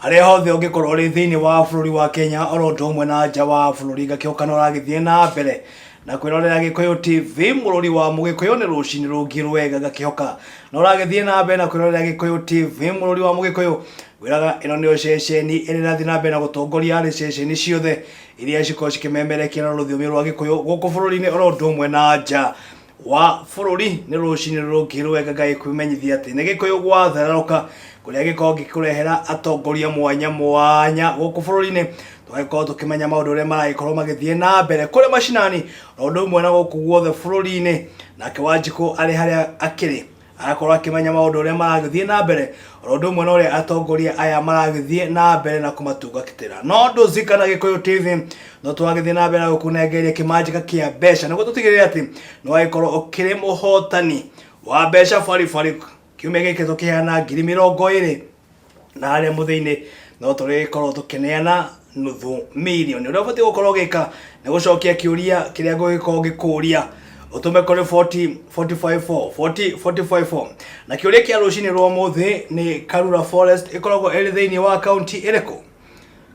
Harĩa hothe ũngĩkorwo ũrĩ thĩinĩ wa bũrũri wa Kenya oro ũndũ ũmwe na nja wa bũrũri, ngakĩhoka nĩ ũragĩthiĩ na mbere na kwĩrorera Gĩkũyũ TV, mũrũri wa Mũgĩkũyũ. Nĩ rũcinĩ rũngĩ rwega, ngakĩhoka na ũragĩthiĩ na mbere na kwĩrorera Gĩkũyũ TV, mũrũri wa Mũgĩkũyũ. Ngwĩraga ĩno nĩyo ceceni ĩrĩa ĩrathiĩ na mbere na gũtongoria harĩ ceceni ciothe iria cikoragwo cikĩmemerekia na rũthiomi rwa Gĩkũyũ gũkũ bũrũri-inĩ oro ũndũ ũmwe na nja wa bũrũri. Nĩ rũcinĩ rũngĩ rwega, ngagĩkũmenyithia atĩ nĩ Gĩkũyũ gwathererũka, kũrĩa gĩkoragwo gĩkũrehera atongoria mwanya mwanya gũkũ bũrũri-inĩ, tũgagĩkorwo tũkĩmenya maũndũ ũrĩa maragĩkorwo magĩthiĩ na mbere kũrĩa macinani na ũndũ ũmwe na gũkũ guothe bũrũri-inĩ. Nake Wanjikũ arĩ harĩa akĩrĩ agakorwo akĩmenya maũndũ ũrĩa maragĩthiĩ na mbere oro ũndũ ũmwe na ũrĩa atongoria aya maragĩthiĩ na mbere na kũmatungatĩra. No ndũzika na Gĩkũyũ TV no tũragĩthiĩ na mbere na gũkũnengeria kĩmanjĩka kĩa mbeca nĩguo tũtigĩrĩre atĩ nĩ wagĩkorwo ũkĩrĩ mũhotani wa mbeca baribari. Kiumia gĩkĩ tũkĩheana 20,000, na harĩa mũthĩ-inĩ no tũrĩkorwo tũkĩneana nuthu mirioni. Ũrĩa ũbatiĩ gũkorwo ũgĩka nĩ gũcokia kĩũria kĩrĩa ngũgĩkorwo ngĩkũria, ũtũme kũrĩ 40 454 40 454. Na kĩũria kĩa rũcinĩ rwa ũmũthĩ nĩ: Karura Forest ĩkoragwo ĩrĩ thĩinĩ wa kaunti ĩrĩkũ?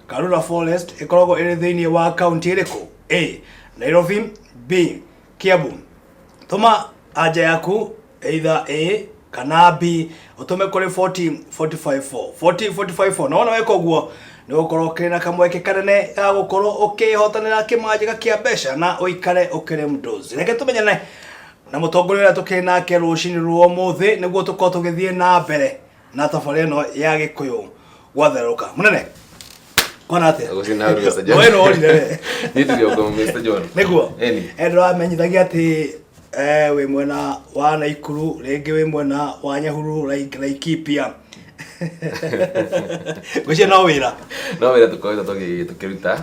Karura Forest ĩkoragwo ĩrĩ thĩinĩ wa kaunti ĩrĩkũ? A, Nairobi, B, Kiambu. Tũma anja yaku, either A kana B, ũtũme kũrĩ 40 454 40 454. Na wona weka ũguo, nĩ ũgũkorwo ũkĩrĩ na kamweke kanene ga gũkorwo ũkĩhotanĩra kĩmanjĩka kĩa mbeca na ũikare ũkĩrĩ mdozi. Reke tũmenyane na mũtongoria ũrĩa tũkĩrĩ nake rũcinĩ rwa ũmũthĩ nĩguo tũkorwo tũgĩthiĩ na mbere na tabarĩra ĩno ya Gĩkũyũ gwatherũka. Mũnene, kwana atĩa? Gũtirĩ na ũru, Mr. John. We nĩwonire we. Niĩ ndirĩ ũguo, Mr. John. Nĩguo. Ĩni. Ndĩramenyithagia atĩ wĩ mwena wa Naikuru, rĩngĩ wĩ mwena wa Nyahururu, Laikipia. Ngwĩciria no wĩra. No wĩra tũkoretwo tũkĩruta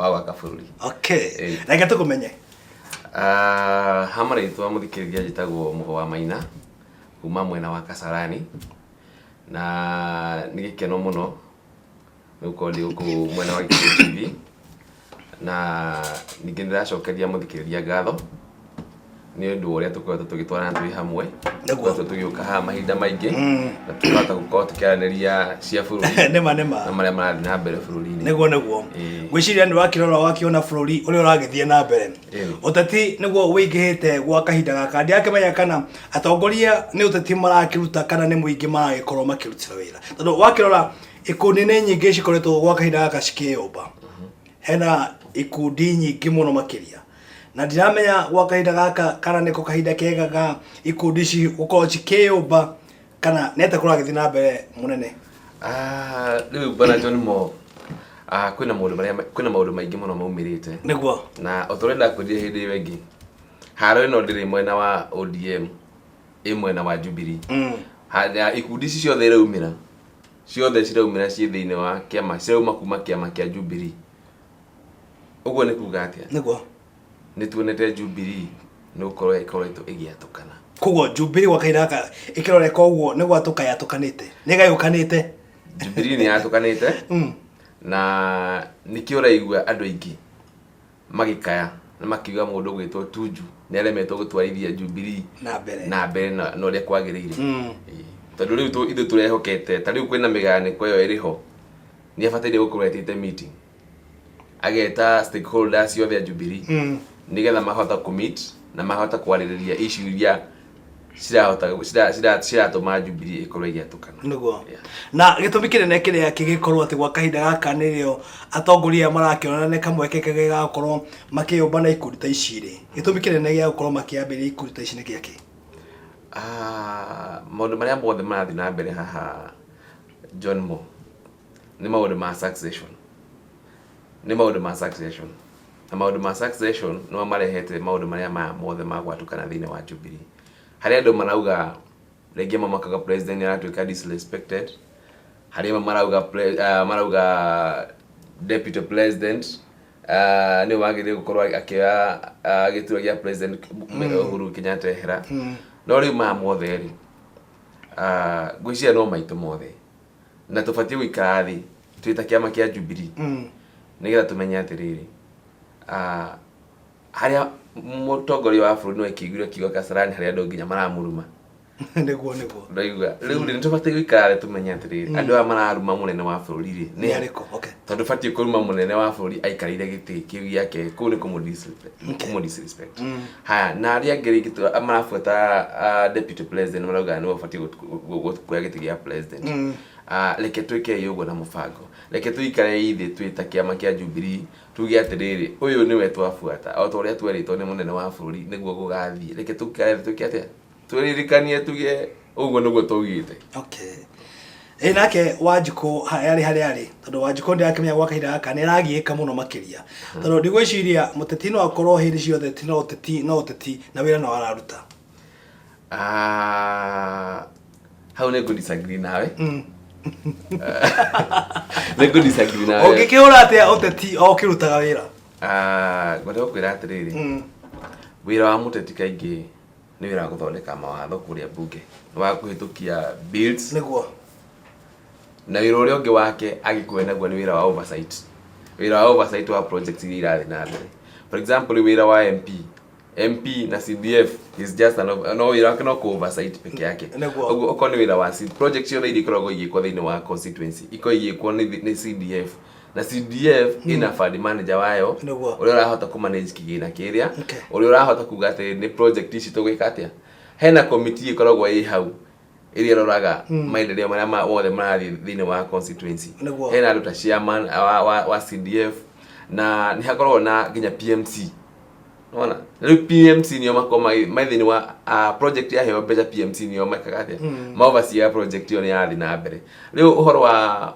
wa gwaka bũrũri. Okay. Ĩĩ. Reke tũkũmenye. Ah, ha marĩtwa, mũthikĩrĩria, njĩtagwo Mũgo wa Maina kuma mwena wa Kasarani, na nĩ gĩkeno mũno nĩ gũkorwo ndĩ gũkũ mwena wa Gĩkũyũ TV, na ningĩ nĩndĩracokeria mũthikĩrĩria ngatho nĩ ũndũ wa ũrĩa tũkoretwo tũgĩtwarana twĩ hamwe. Tũkoretwo tũgĩũka haha mahinda maingĩ na tũkahota gũkorwo tũkĩaranĩria cia bũrũri Nĩma nĩma. na marĩa marathiĩ na mbere bũrũri-inĩ. Nĩguo. Ĩĩ. Ngwĩciria nĩ wakĩrora wakĩona bũrũri ũrĩa ũragĩthiĩ na mbere. Ũteti nĩguo wĩingĩhĩte gwa kahinda gaka. Ndirakĩmenya kana atongoria nĩ ũteti marakĩruta kana nĩ mũingĩ maragĩkorwo makĩrutĩra wĩra, tondũ wakĩrora ikundi nĩ nyingĩ cikoretwo gwa kahinda gaka cikĩyũmba. Hena ikundi nyingĩ mũno makĩria, na ndiramenya gwa kahinda gaka kana nĩko kahinda kega ga ikundi ici gũkorwo cikĩyũmba kana nĩ atĩa kũragĩthiĩ na mbere, mũnene? Ah, rĩu bwana John Mo, ah, kwĩna maũndũ maingĩ mũno maumĩrĩte, na o ta ũrĩa ndakwĩrire hĩndĩ ĩyo ĩngĩ, haro ĩno ndĩrĩ mwena wa ODM, ĩ mwena wa Jubilee. Ikundi ici ciothe iraumĩra, ciothe ciraumĩra ciĩ thĩinĩ wa kĩama, cirauma kuma kĩama kĩa Jubilee. Ũguo nĩ kuga atĩa? Nĩ tuonete Jubilee nĩ gũkorwo ĩkoretwo ĩgĩatũkana. Koguo Jubilee gwa kahinda gaka ĩkĩroreka ũguo nĩ gwatũka yatũkanĩte, nĩ ĩgayũkanĩte. Jubilee nĩ yatũkanĩte, na nĩkĩo ũraigua andũ aingĩ magĩkaya na makiuga mũndũ ũgwĩtwo Tuju nĩ aremetwo gũtwarithia Jubilee na mbere na mbere na ũrĩa kwagĩrĩire. Ĩĩ. Tondũ rĩu ithuĩ tũrehokete ta rĩu kwĩna mĩgayanĩko ĩyo ĩrĩ ho, nĩ abataire gũkorwo etĩte meeting, ageta stakeholders ciothe a Jubilee, nĩgetha mahota kũ-meet na mahota kwarĩrĩria issue iria cirahota ciratũma Jubilee ĩkorwo ĩgĩatũkana. Na gĩtũmi kĩnene kĩrĩa kĩgĩkorwo atĩ gwa kahinda gaka nĩrĩo atongoria aya marakĩona nĩ kamweke kega ga gũkorwo makĩyũmba na ikundi ta ici rĩ, gĩtũmi kĩnene gĩa gũkorwo makĩambĩrĩria ikundi ta ici nĩ gĩakĩ? Ah, maũndũ marĩa mothe marathiĩ na mbere haha, John Mo, nĩ maũndũ ma succession, nĩ maũndũ ma succession, na maũndũ ma succession nĩmo marehete maũndũ marĩa maya mothe ma gwatũkana thĩinĩ wa Jubilee, harĩa andũ marauga rĩngĩ amwe makauga president nĩ aratuĩka disrespected, harĩa amwe marauga marauga deputy president nĩwe wagĩrĩire gũkorwo akĩoya gĩturwa gĩa president Uhuru Kenyatta ehera. No rĩu maya mothe rĩ, ngwĩciria no maitũ mothe, na tũbatiĩ gũikara thĩ twĩ ta kĩama kĩa Jubilee, nĩgetha tũmenye atĩrĩrĩ, harĩa mũtongoria wa bũrũri no akĩiguire kiugo Kasarani, harĩa andũ nginya maramũruma. Nĩguo. Ndaigua rĩu rĩ, nĩtũbatiĩ gũikara thĩ tũmenye atĩrĩrĩ, andũ aya mararuma mũnene wa bũrũri rĩ, nĩ arĩkũ? Okay. Tondũ batiĩ kũruma mũnene wa bũrũri aikarĩire gĩtĩ kĩu gĩake, kũu nĩ kũmũ disrespect. Haya, na arĩa angĩ rĩngĩ marabuata deputy president marauga nĩwe ũbatiĩ kuoya gĩtĩ gĩa president. Ah, reke twĩke ũguo na mũbango, reke tũikare thĩ twĩ ta kĩama kĩa Jubilee, tuge atĩrĩrĩ, ũyũ nĩwe twabuata o ta ũrĩa twerĩtwo nĩ mũnene wa bũrũri nĩguo gũgathiĩ. Reke tũikare thĩ twĩke atĩa, twĩririkanie, tuge ũguo nĩguo twaugĩte. Okay, ĩ nake Wanjikũ harĩa arĩ, harĩa arĩ, tondũ Wanjikũ ndĩrakĩmenya gwa kahinda gaka nĩ aragiĩka mũno makĩria, tondũ ndigwĩciria mũteti no akorwo hĩndĩ ciothe ti no ũteti, no ũteti, na wĩra no araruta. Ah, hau nĩ ngũ disagree nawe, nĩ ngũ disagree nawe. Ũngĩkĩhũra atĩa ũteti o ũkĩrutaga wĩra? Ah, ngwenda gũkwĩra atĩrĩrĩ, wĩra wa mũteti kaingĩ nĩ wĩra wa gũthondeka mawatho kũrĩa mbunge, nĩ wa kũhĩtũkia bills. Na wĩra ũrĩa ũngĩ wake angĩkorwo naguo nĩ wĩra wa oversight, wĩra wa oversight wa projects iria irathiĩ na mbere. For example, wĩra wa MP, MP na CDF is just an, no wĩra wake no kũ oversight peke yake. Ũguo okorwo nĩ wĩra wa project ciothe iria ikoragwo igĩkwo thĩinĩ wa constituency ikoragwo igĩkwo nĩ CDF, na CDF ĩna fund manager wayo ũrĩa ũrahota kũ manage kĩgĩna kĩrĩa, ũrĩa ũrahota kuga atĩ nĩ project ici tũgwĩka atĩa. Hena committee ĩkoragwo ĩ hau ĩrĩa ĩroraga maendeleo marĩa mothe marathiĩ thĩinĩ wa constituency. Hena andũ ta chairman wa CDF, na nĩ hakoragwo na nginya PMC. Nona rĩu PMC nĩo makoragwo me thĩinĩ wa project, yaheo mbeca, PMC nĩo mekaga atĩa, ma oversee project ĩyo nĩ yathiĩ na mbere. Rĩu ũhoro wa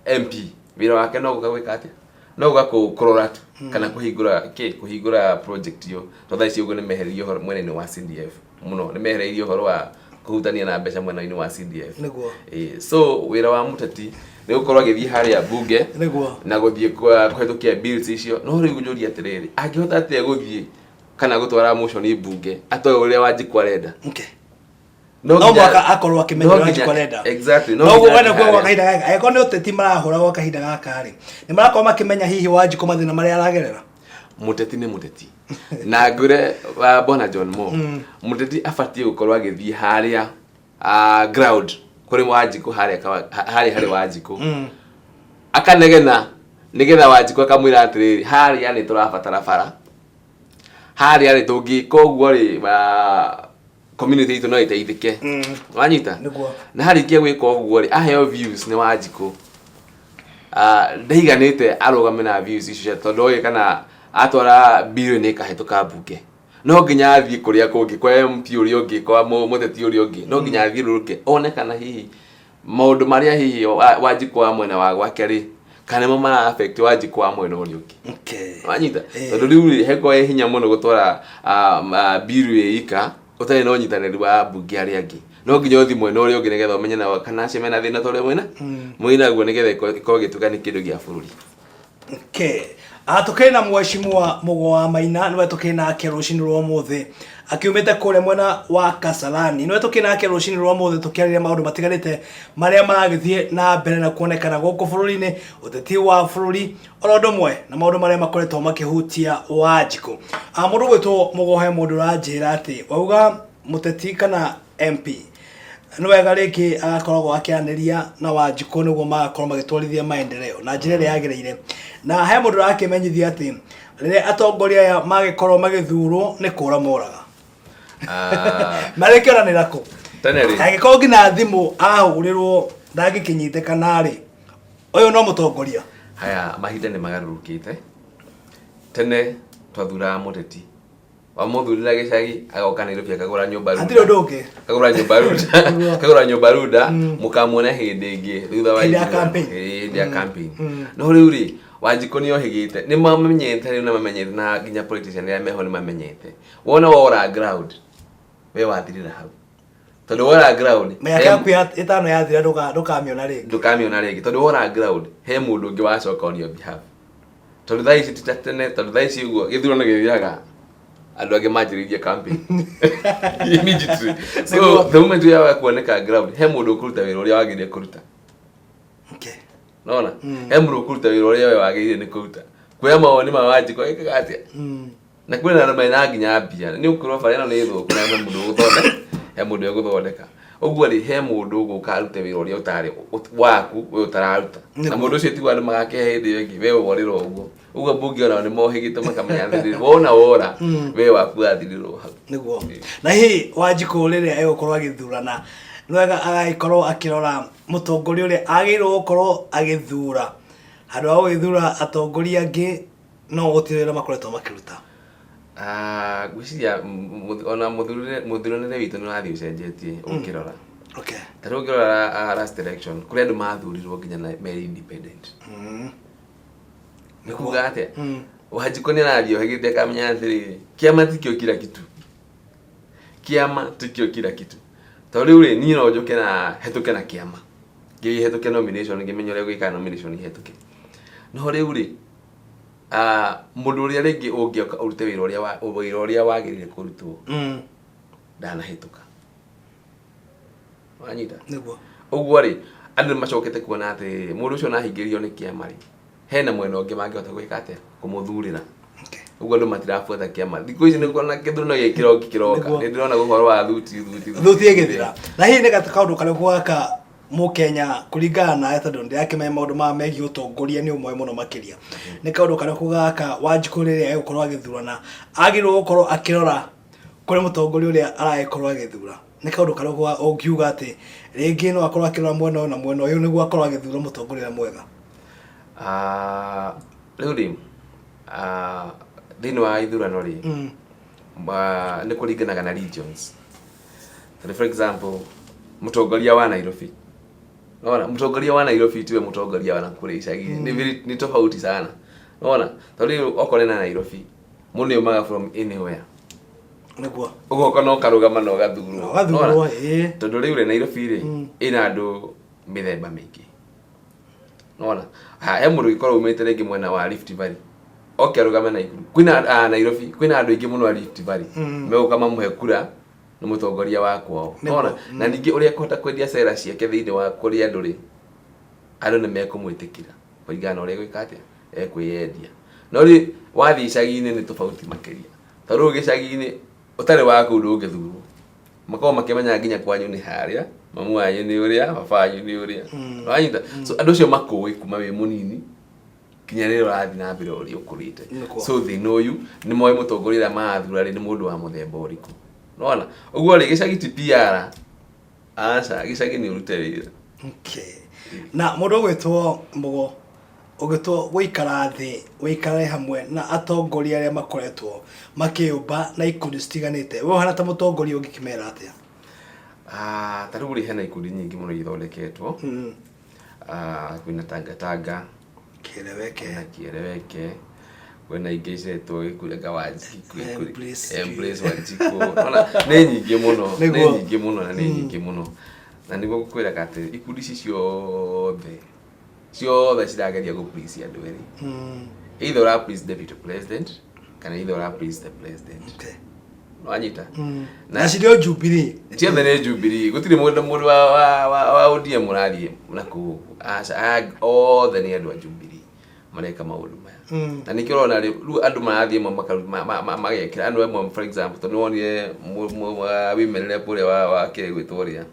MP, wĩra wake no gũka gwĩka atĩa? No gũka kũrora tu kana kũhingũra kĩ, kũhingũra project ĩyo, tondũ thaa ici ũguo nĩ mehereirie ũhoro mwena-inĩ wa CDF mũno, nĩ mehereirie ũhoro wa kũhutania na mbeca mwena-inĩ wa CDF. So wĩra wa mũteti nĩ gũkorwo agĩthiĩ harĩa mbunge na gũthiĩ kũhetũkia bills icio. No rĩu njũria atĩrĩrĩ, angĩhota atĩa gũthiĩ kana gũtwara motion mbunge atoĩ ũrĩa Wanjikũ arenda? No mũhaka akorwo akĩmenya ũrĩa Wanjikũ arenda. Exactly, no no nginya wenda athiĩ kuga gwa harĩa. kahinda gaka, angĩkorwo nĩ ũteti marahũra gwa kahinda gaka rĩ, nĩ marakorwo makĩmenya hihi Wanjikũ mathĩna marĩa aragerera. Mũteti nĩ mũteti, na ngwĩre bwana John Mo, mũteti abatiĩ gũkorwo agĩthiĩ harĩa ground kũrĩ Wanjikũ, harĩa harĩa harĩ Wanjikũ, akanegena nĩgetha Wanjikũ akamwĩra atĩrĩrĩ, harĩa nĩ tũrabatara bara, harĩa rĩ tũngĩka ũguo rĩ, community itũ no ĩteithĩke. Wanyita? Nĩguo. Na harĩkia gwĩka ũguo rĩ, aheo views nĩ Wanjikũ, ndaiganĩte arũgame na views icio tondũ oĩ kana atwara bill nĩ ĩkahĩtũka mbunge, no nginya athiĩ kũrĩa kũngĩ, kwa MP ũrĩa ũngĩ, kwa mũteti ũrĩa ũngĩ, no nginya athiũrũrũke one kana hihi maũndũ marĩa hihi Wanjikũ wa mwena wa gwake rĩ, kana nĩmo mara affect Wanjikũ wa mwena ũrĩa ũngĩ. Wanyita? Tondũ rĩu rĩ, heko ĩ hinya mũno gũtwara bill ĩ ika ũtarĩ na ũnyitanĩri wa mbunge arĩa angĩ. No nginya ũthiĩ mwena ũrĩa ũngĩ nĩgetha ũmenye nao kana acio mena thĩna ta ũrĩa mwĩna mwĩnaguo, nĩgetha ĩkorwo ĩgĩtuĩka nĩ kĩndũ gĩa bũrũri. Okay. Ah, tukĩrĩ na mheshimiwa Mũgo wa Maina, nĩwe tukĩrĩ nake rũcinĩ rwa ũmũthĩ akiumĩte kũrĩa mwena wa Kasarani, nĩwe tukĩrĩ nake rũcinĩ rwa ũmũthĩ tũkĩarĩria maũndũ matiganĩte marĩa maragĩthiĩ na mbere na kuonekana gũkũ bũrũri-inĩ, ũteti wa bũrũri oro ũndũ ũmwe na maũndũ marĩa makoretwo makĩhutia Wanjikũ. Ah, mũndũ gwĩtwo Mũgo, he mũndũ ũranjĩra atĩ wauga mũteti kana MP nĩ wega rĩngĩ agakoragwo akĩaranĩria na Wanjikũ nĩguo magakorwo magĩtwarithia maendeleo na njĩra ĩrĩa yagĩrĩire, na he mũndũ ũrakĩmenyithia atĩ rĩrĩa atongoria aya magĩkorwo magĩthurwo nĩ kũra moraga. Marĩkĩoranĩra kũ? Tene rĩ, angĩkorwo nginya thimũ ahũrĩrwo ndangĩkĩnyitĩkana rĩ, ũyũ no mũtongoria? Haya, mahinda nĩ magarũrũkĩte. Tene twathuraga mũteti, wamũthurĩra gĩcagi, agoka Nairobi akagũra nyũmba Runda. Hatirĩ ũndũ ũngĩ. Akagũra nyũmba Runda, akagũra nyũmba Runda, mũkamuona hĩndĩ ĩngĩ thutha wa Hĩndĩ ya ithurano. campaign. Ĩĩ, hĩndĩ ya campaign. No rĩu rĩ, Wanjikũ nĩ ohĩgĩte, nĩ mamenyete rĩu, na mamenyete, na nginya politician arĩa meho nĩ mamenyete, wona wora ground, we wathirĩra hau, tondũ wora ground mĩaka yaku ya 5 yathira, ndũkamĩona rĩngĩ. Ndũkamĩona rĩngĩ, tondũ wora ground he mũndũ ũngĩ wacoka on your behalf, tondũ thaa ici ti ta tene, tondũ thaa ici ũguo gĩthurano gĩthiraga andũ angĩ manjĩrĩirie campaign immediately. So the moment yaga kuoneka ground, he mũndũ ũkũruta wĩra ũrĩa wagĩrĩire kũruta. Nona he mũndũ ũkũruta wĩra ũrĩa we wagĩrĩire nĩ kũruta, kuoya mawoni ma Wanjikũ ĩkaga atĩa, na kwĩna andũ mena nginya mbia nĩ ũkwĩrwo bara ĩno nĩ thũku, na he mũndũ ũgũthondeka, he mũndũ ũgũthondeka. Ũguo rĩ, he mũndũ ũgũka arute wĩra ũrĩa ũtarĩ waku we ũtararuta. Na mũndũ ũcio tiguo andũ magakĩhe hĩndĩ ĩyo ĩngĩ, we worĩrwo ũguo. Ũguo mbunge onao nĩ mohĩgĩte makamenya atĩrĩrĩ, wona wora, we waku wathirĩrwo hau. Nĩguo. Na hihi Wanjikũ rĩrĩa egũkorwo agĩthurana, nĩ wega agagĩkorwo akĩrora mũtongoria ũrĩa agĩrĩirwo gũkorwo agĩthura, handũ ha gũgĩthura atongoria angĩ no gũtirĩ wĩra makoretwo makĩruta. Ah, ngwĩciria ona mũthurĩre witũ nĩ ũrathiĩ ũcenjetie ũngĩrora. Ta rĩu ũngĩrora last election, kũrĩ andũ mathurirwo nginya na me independent. Nĩ kuga atĩa? Wanjikũ nĩ arathiĩ ohĩgĩte akamenya atĩrĩrĩ, kĩama tikĩo kila kitu. Kĩama tikĩo kila kitu. Tondũ rĩu rĩ, niĩ no njũke na hetũke na kĩama. Ngĩthiĩ hetũke nomination, ngĩmenye ũrĩa gwĩka nomination hetũke. No rĩu rĩ, Ah, mũndũ ũrĩa rĩngĩ ũngĩoka ũrute wĩra ũrĩa wa- wĩra ũrĩa wagĩrĩire kũrutwo ndanahĩtũka. Wanyita? Nĩguo. Ũguo rĩ, andũ nĩ macokete kuona atĩ mũndũ ũcio nahingĩrĩrio nĩ kĩama rĩ, hena mwena ũngĩ mangĩhota gwĩka atĩa? Kũmũthurĩra. Ũguo andũ matirabuata kĩama. Thikũ ici nĩ kuona kĩthurano gĩkĩ kĩroka kĩroka. Nĩguo. Nĩ ndĩrona ũhoro wa thuti thuti. Thuti ĩgĩthira. Na hihi nĩ kaũndũ karĩkũ gaka Mũkenya kũringana nawe tondũ ndĩrakĩmenya maũndũ maya megiĩ ũtongoria nĩ ũmoĩ mũno makĩria. Nĩ kaũndũ karĩkũ gaka Wanjikũ rĩrĩa egũkorwo agĩthurana agĩrĩirwo gũkorwo akĩrora kũrĩ mũtongoria ũrĩa aragĩkorwo agĩthura? Nĩ kaũndũ karĩkũ ũngiuga atĩ rĩngĩ no akorwo akĩrora mwena ũyũ na mwena ũyũ nĩguo akorwo agĩthura mũtongoria ũrĩa mwega? Ah, rĩu rĩ, ah, thĩinĩ wa ithurano rĩ, nĩ kũringanaga na regions. Tondũ for example, mũtongoria wa Nairobi, Unaona, mũtongoria wa Nairobi tiwe mũtongoria wa nakũrĩa icagi-inĩ. Nĩ nĩ tofauti sana. Unaona, tondũ rĩu okorwo nĩ na Nairobi, mũndũ nĩ aumaga from anywhere. Nĩguo. Ũgoka na ũkarũgama na ũgathurwo. Ũgathurwo, Unaona? ĩĩ. Tondũ rĩu rĩ, Nairobi rĩ, ĩna andũ mĩthemba mĩingĩ. Nona ha he mũndũ ũngĩkorwo umĩte rĩngĩ mwena wa Rift Valley oke arũgame Naikuru kwĩna Nairobi kwĩna andũ aingĩ mũno a Rift Valley megũka mamũhe kura nĩ mũtongoria wa kwao. Nona na ningĩ ũrĩa ekũhota kwendia cera ciake thĩinĩ wa kũrĩ andũ rĩ, andũ nĩ mekũmwĩtĩkĩra kũringana na ũrĩa egwĩka atĩa ekwĩyendia. No rĩ wathiĩ icagi-inĩ nĩ tofauti makĩria, tondũ rĩu gĩcagi-inĩ ũtarĩ wa kũu ndũngĩthurwo. Makoragwo makĩmenya nginya kwanyu nĩ harĩa, mamu wanyu nĩ ũrĩa, baba wanyu nĩ ũrĩa. Wanyita? So andũ acio makũĩ kuma wĩ mũnini nginya rĩrĩa ũrathiĩ na mbere ũrĩa ũkũrĩte. Nĩguo. So they know you, nĩ moĩ mũtongoria ũrĩa marathura rĩ nĩ mũndũ wa mũthemba ũrĩkũ. Nĩwona? Ũguo rĩ, gĩcagi ti PR. Aca, gĩcagi nĩ ũrute wĩra. Okay. Na mũndũ ũgwĩtwo Mũgo, ũgĩtwo gũikara thĩ ũikare hamwe na atongoria arĩa makoretwo makĩyũmba na ikundi citiganĩte, we ũhana ta mũtongoria ũngĩkĩmera atĩa? Ah, ta rĩu rĩ hena ikundi nyingĩ mũno ithondeketwo. Ah, kwĩna Tangatanga, Kieleweke. kwĩna Kieleweke, kwĩna ingĩ ciretwo gĩkundi anga Wanjikũ, Embrace. Embrace Wanjikũ. Ona nĩ nyingĩ mũno, nĩ Nĩguo. nyingĩ mũno na nĩ nyingĩ mũno. Na nĩguo ngũkwĩraga atĩ ikundi ici ciothe ciothe cirageria gũ please andũ erĩ. Either ũra please deputy president kana either ũra please the president. Wanyita? Na cirĩ o Jubilee. Ciothe nĩ Jubilee. Gũtirĩ mũndũ wa ODM ũrathiĩ na kũu ũguo. Aca, othe nĩ andũ a Jubilee mareka maũndũ maya. Na nĩkĩo ũrona rĩu andũ marathiĩ amwe magekĩra andũ amwe for example tondũ nĩwonire women rep ũrĩa wa kĩrĩa gwĩtwo ũrĩa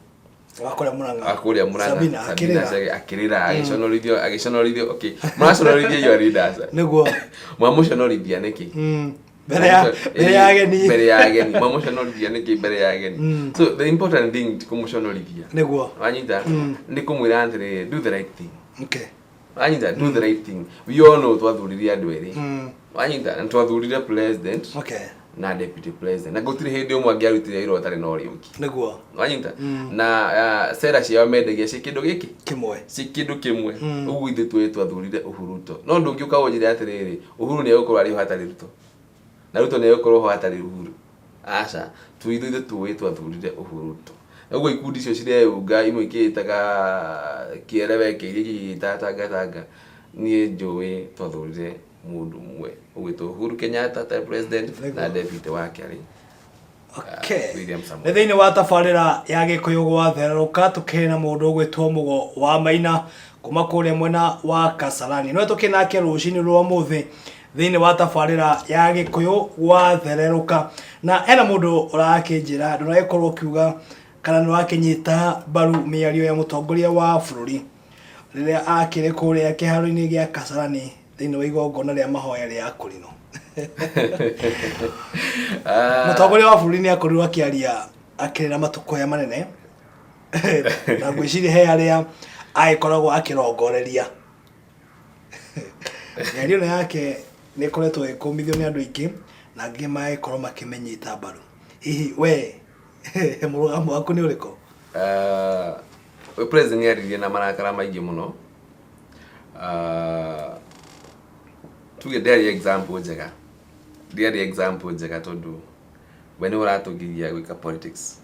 Wa kũrĩa Murang'a. Wa kũrĩa Murang'a. Sabina Sabina akĩrĩra. Chege akĩrĩra, agĩconorithio, agĩconorithio. Okay, mũraconorithia your leaders. Nĩguo. Mwamũconorithia nĩkĩ? Mbere ya ageni. Mbere ya ageni. Mwamũconorithia nĩkĩ mbere ya ageni? So the important thing ti kũmũconorithia. Nĩguo. Wanyita? Nĩ kũmwĩra atĩrĩrĩ, do the right thing. Wanyita? Do the right thing. We all know twathurire andũ erĩ. Wanyita? Na twathurire president na deputy president. Na gũtirĩ hĩndĩ ũmwe angĩarutire wĩra ũtarĩ na ũrĩa ũngĩ. Nĩguo. Wanyita? Na cera ciao mendagia ciĩ kĩndũ gĩkĩ? Kĩmwe. Ciĩ kĩndũ kĩmwe. Ũguo ithuĩ twĩ twathurire Uhuru Ruto. No ndũngĩũka ũnjĩre atĩrĩrĩ, Uhuru nĩ egũkorwo arĩ ho hatarĩ Ruto. Na Ruto nĩ egũkorwo ho hatarĩ Uhuru. Aca, tu ithuĩ tũĩ twathurire Uhuru Ruto. Ũguo ikundi icio cireyunga, imwe ikĩĩtaga Kieleweke, iria ingĩ igĩĩtaga Tangatanga, niĩ njũĩ twathurire mũndũ ũmwe ũgwĩtwo Uhuru Kenyatta ta president na deputy wake arĩ William Samoei. Nĩ thĩinĩ wa tabarĩra ya Gĩkũyũ gwathererũka tũkĩrĩ na mũndũ ũgwĩtwo Mũgo wa Maina kuma kũrĩa mwena wa Kasarani. Nĩwe tũkĩrĩ nake rũcinĩ rwa ũmũthĩ thĩinĩ wa tabarĩra ya Gĩkũyũ gwathererũka. Na hena mũndũ ũrakĩnjĩra ndũragĩkorwo ũkiuga Kana nĩ ũrakĩnyita mbaru mĩario ya mũtongoria wa bũrũri rĩrĩa akĩrĩ kũrĩa kĩharo-inĩ gĩa Kasarani thĩinĩ wa igongona rĩa mahoya rĩa Akũrinũ? Mũtongoria wa bũrũri nĩ akorirwo akĩaria akĩrĩra matukũ manene, na ngwĩciria he arĩa agĩkoragwo akĩrongoreria. Mĩario ĩno yake nĩ ĩkoretwo ĩkũmithio nĩ andũ aingĩ na angĩ magĩkorwo makĩmĩnyita mbaru. Hihi we mũrũgamo waku nĩ ũrĩkũ? We president nĩ aririe na marakara maingĩ mũno. Tuge ndĩarĩ example njega, ndĩarĩ example njega, tondũ we nĩ ũratũgiria gwĩka politics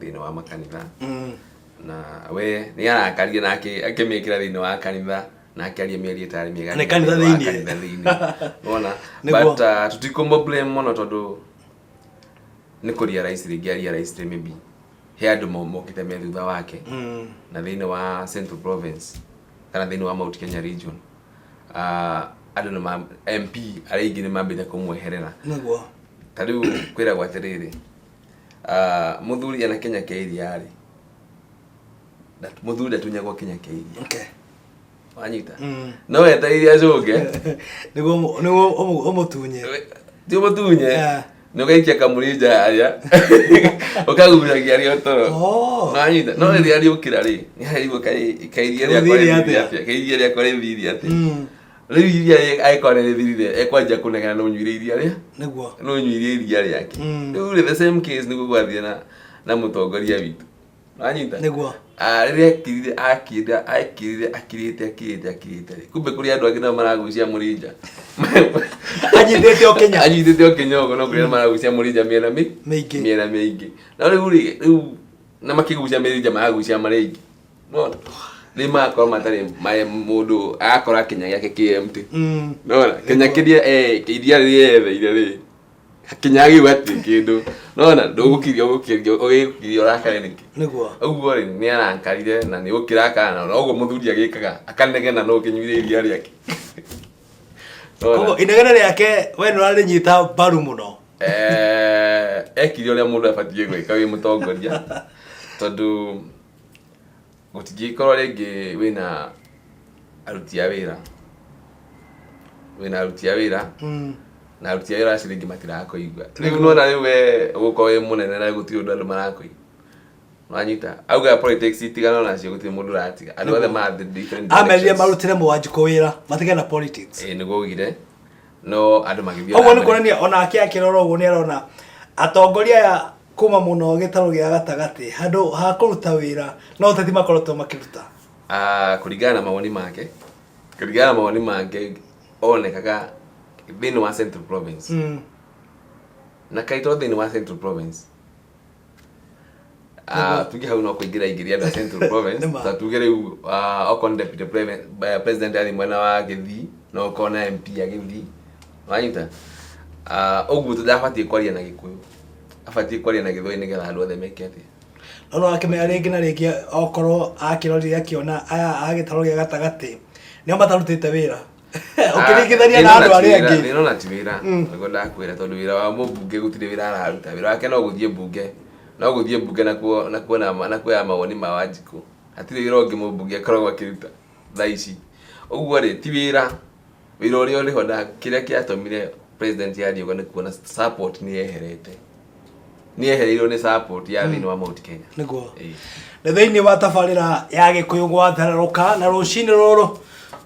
thĩinĩ wa makanitha. Na we nĩ arakarire na akĩmĩkĩra thĩinĩ wa kanitha na akĩaria mĩario ĩtarĩ mĩega. Nĩ kanitha thĩinĩ wa thĩinĩ. Kanitha thĩinĩ wona. Nĩguo. But tũtikũmũ blame mũno, tondũ nĩ kũria rais rĩngĩ aria rais maybe he andũ mokĩte me thutha wake. Na thĩinĩ wa Central Province kana thĩinĩ wa Mount Kenya region, andũ nĩ ma MP arĩa aingĩ nĩ mambĩte kũmweherera. Ta rĩu kwĩragwo atĩrĩrĩ, mũthuri ena kĩnya kĩa iria rĩ, mũthuri ndatunyagwo kĩnya kĩa iria. Wanyita? No wetereire acũnge. Nĩguo ũmũtunye. Ti ũmũtunye. Nĩ ũgaikia kamũrĩnja harĩa ũkagucagia arĩa toro. Nĩwanyita? No rĩrĩa arĩũkĩra rĩ, nĩ arĩigua kairia rĩakwa Rĩthire rĩthire atĩa? atĩa, kairia rĩakwa rĩthire atĩa. Rĩu iria angĩkorwo nĩ rĩthirire, ekwanjia kũnegena, no ũnyuire iria rĩa no ũnyuire iria rĩake. Rĩu rĩ, the same case nĩguo gwathiĩ na mũtongoria witũ, wanyita? Nĩguo. Ah, rĩrĩa akirire akirire akirire akirĩte akirĩte akirĩte rĩ, kumbe kũrĩ andũ angĩ nao maragucia mũrĩnja. Anyitĩte o Kenya. Anyitĩte o Kenya ũguo, no kũrĩ maragucia mũrĩnja mĩena Mĩingĩ. Mĩena mĩingĩ. No rĩu rĩ, rĩu na makĩgucia mĩrĩnja maragucia marĩ aingĩ, nona rĩu magakorwo matarĩ mũndũ agakora kĩnya gĩake kĩ empty. Nona kĩnya kĩrĩa iria rĩrĩa etheire rĩ, kinya gĩu hatirĩ kĩndũ. Nona ndũgũkiria, ũgũkiria, ũgĩkiria ũrakare nĩkĩ? Ũguo rĩ, nĩ arakarire na nĩ gũkĩrakara, na ũguo mũthuri agĩkaga akanegena, no ũkĩnyuire iria rĩake. Nona? Koguo inegene rĩake we nĩ ũrarĩnyita mbaru mũno? Ekire ũrĩa mũndũ abatiĩ gwĩka wĩ mũtongoria, tondũ gũtingĩkorwo rĩngĩ wĩna aruti a wĩra, wĩna aruti a wĩra na aruti a wĩra acio rĩngĩ matirakũigua. Rĩu nona rĩu we ũgũkorwo wĩ mũnene na gũtirĩ ũndũ andũ marakũigua, wanyita? Auga politics itigana nacio, gũtirĩ mũndũ ũratiga, andũ othe marathiĩ different Amerire directions. marutĩre Mũwanjikũ wĩra, matigane na politics. Ĩĩ, nĩguo augire, no andũ magĩthiĩ Ũguo na nĩ mbere. kuonania onake akĩrora ũguo nĩ arona atongoria aya kuma mũno gĩtarũ gĩa gatagatĩ, handũ ha kũruta wĩra no ũteti makoretwo makĩruta. Ah, kũringana na mawoni make onekaga thĩinĩ wa Central Province na kaito thĩinĩ wa Central Province. Ah, tuge hau no kũingĩra ingĩria andũ a Central Province. Nĩma. Ta tuge rĩu okorwo nĩ deputy president arĩ mwena wa Gĩthii, no okorwo na MP ya Gĩthii, wanyita? Ah, ũguo ndabatiĩ kwaria na Gĩkũyũ, abatiĩ kwaria na Gĩthweri nĩgetha andũ othe meke atĩa? No akĩmenya rĩngĩ na rĩngĩ okorwo akĩrorire akĩona aya a gĩtarũ gĩa gatagatĩ nĩo matarutĩte wĩra ũkĩringithania na andũ arĩa angĩ. Thĩna ona ti wĩra, nĩguo ndakwĩra, tondũ wĩra wa mũmbunge gũtirĩ wĩra araruta. Wĩra wake no gũthiĩ mbunge, na kuoya mawoni ma Wanjikũ. Hatirĩ wĩra ũngĩ mũmbunge akoragwo akĩruta thaa ici. Ũguo rĩ, ti wĩra, wĩra ũrĩa ũrĩho, na kĩrĩa kĩatũmire president arie ũguo nĩ kuona support nĩ yeherete, nĩ yehereirwo nĩ support ya thĩinĩ wa Mount Kenya. Ĩĩ. Nĩ thĩinĩ wa tabarĩra ya Gĩkũyũ gwathererũka, na rũcinĩ rũrũ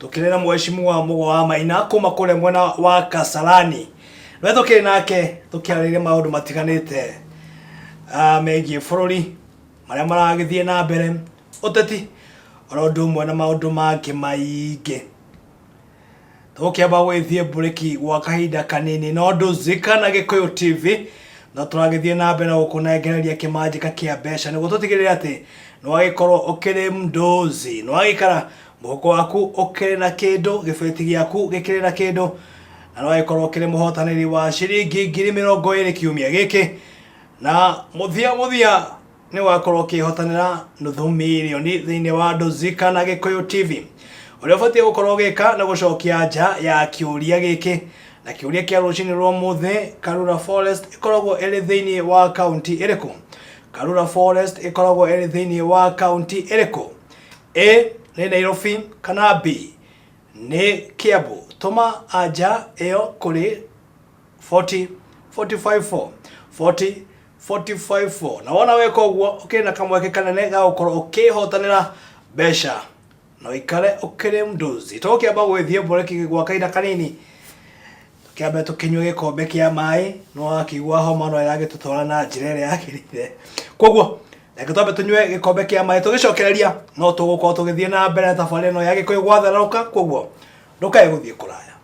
tũkĩrĩ na mheshimiwa Mũgo wa Maina kuma kũrĩa mwena wa Kasarani. Nĩwe tũkĩrĩ nake tũkĩarĩrĩria maũndũ matiganĩte megiĩ bũrũri, marĩa maragĩthiĩ na mbere, ũteti, oro ũndũ ũmwe na maũndũ mangĩ maingĩ. Tũgũkĩamba gũgĩthiĩ mburĩki gwa kahinda kanini, no ndũzika na Gĩkũyũ TV no tũragĩthiĩ na mbere gũkũnengereria kĩmanjĩka kĩa mbeca nĩguo tũtigĩrĩre atĩ nĩ wagĩkorwo ũkĩrĩ mdozi, nĩ wagĩikara mũhuko waku ũkĩrĩ na kĩndũ, gĩbeti gĩaku gĩkĩrĩ na kĩndũ, na nĩ wagĩkorwo ũkĩrĩ mũhotanĩri wa ciringi 20,000 kiumia gĩkĩ, na mũthia mũthia nĩ wakorwo ũkĩhotanĩra nuthu mirioni thĩinĩ wa Ndũzika na Gĩkũyũ TV. Ũrĩa ũbatiĩ gũkorwo ũgĩka nĩ gũcokia nja ya kĩũria gĩkĩ, na kĩũria kĩa rũcinĩ rwa ũmũthĩ: Karura Forest ĩkoragwo ĩrĩ thĩinĩ wa kaunti ĩrĩkũ? Karura Forest ĩkoragwo ĩrĩ thĩinĩ wa kaunti ĩrĩkũ? A nĩ Nairobi kana B nĩ Kiambu? Tũma anja ĩyo kũrĩ 40 45 4 40 45 4 na wona weka ũguo ũkĩrĩ na kamweke kanene ga gũkorwo ũkĩhotanĩra mbeca na ũikare ũkĩrĩ mnduzi. Tũgũkĩamba gũgĩthiĩ mbureki gwa kahinda kanini tũkĩambe tũkĩnyue gĩkombe kĩa maĩ no wakĩigua homa no ĩragĩtũtwara na njĩra ĩrĩa yagĩrĩire koguo reke twambe tũnyue gĩkombe kĩa maĩ tũgĩcokereria no tũgũkorwo tũgĩthiĩ na mbere na tabarĩra ĩno ya Gĩkũyũ gwatherũka koguo ndũkae gũthiĩ kũraya.